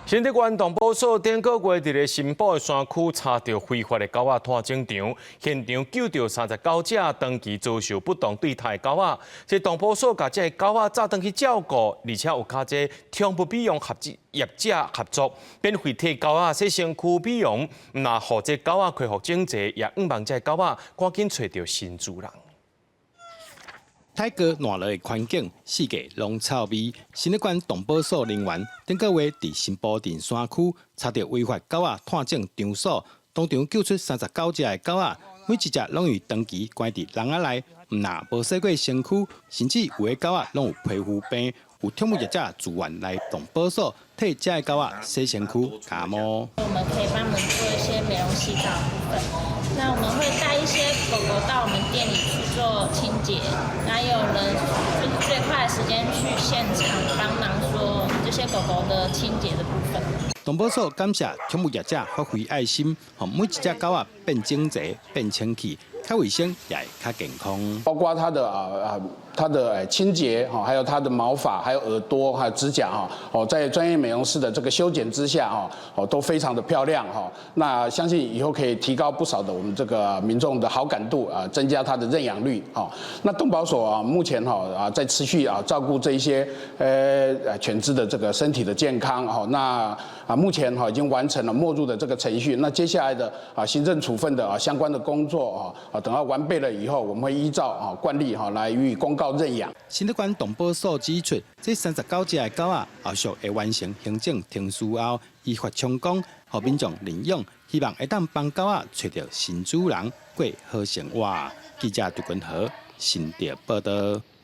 新竹縣動保所頂個月佇咧新埔的山區查著非法的狗仔湠種場，現場救著39隻長期遭受不當對待的狗仔。這動保所共這个狗仔載轉去照顧，而且有佮這寵物美容合業者合作，免費替狗仔洗身軀美容，毋但予這狗仔恢復整齊，也向望這个狗仔趕緊揣著新主人。太高爛落的環境，四界攏臭味。新竹縣動保所人員頂個月佇新埔鎮山區查著違法狗仔湠種場所，當場救出39隻的狗仔，每一隻攏予長期關佇籠仔內，毋但無洗過身軀，甚至有的狗仔攏有皮膚病。有寵物業者自願來動保所替這个狗仔洗身軀、加毛。我們可以幫忙做一些美容洗澡部分。那我們會帶一些狗狗到我們店裡去做清潔，那也有人就是最快的時間去現場幫忙做這些狗狗的清潔的部分。動保所感謝寵物業者發揮愛心，予每一隻狗仔變整齊、變清氣，較衛生也會較健康。包括它的清潔哈，還有它的毛髮、還有耳朵、還有指甲哈，哦，在專業美容師的這個修剪之下哈，哦，都非常的漂亮哈。那相信以後可以提高不少的我們這個民眾的好感度啊，增加它的認養率哈。那動保所啊，目前哈啊在持續啊照顧這一些犬隻的這個身體的健康哈。那啊目前哈已經完成了沒入的這個程序，那接下來的啊行政處分的啊相關的工作啊，等到完備了以後，我們會依照啊慣例哈來予以公告認養。新竹縣動保所指出，這39隻的狗仔後續會完成行政程序後，依法充公，予民眾認養，希望會當幫狗仔揣著新主人，過好生活。記者杜君和新竹報道。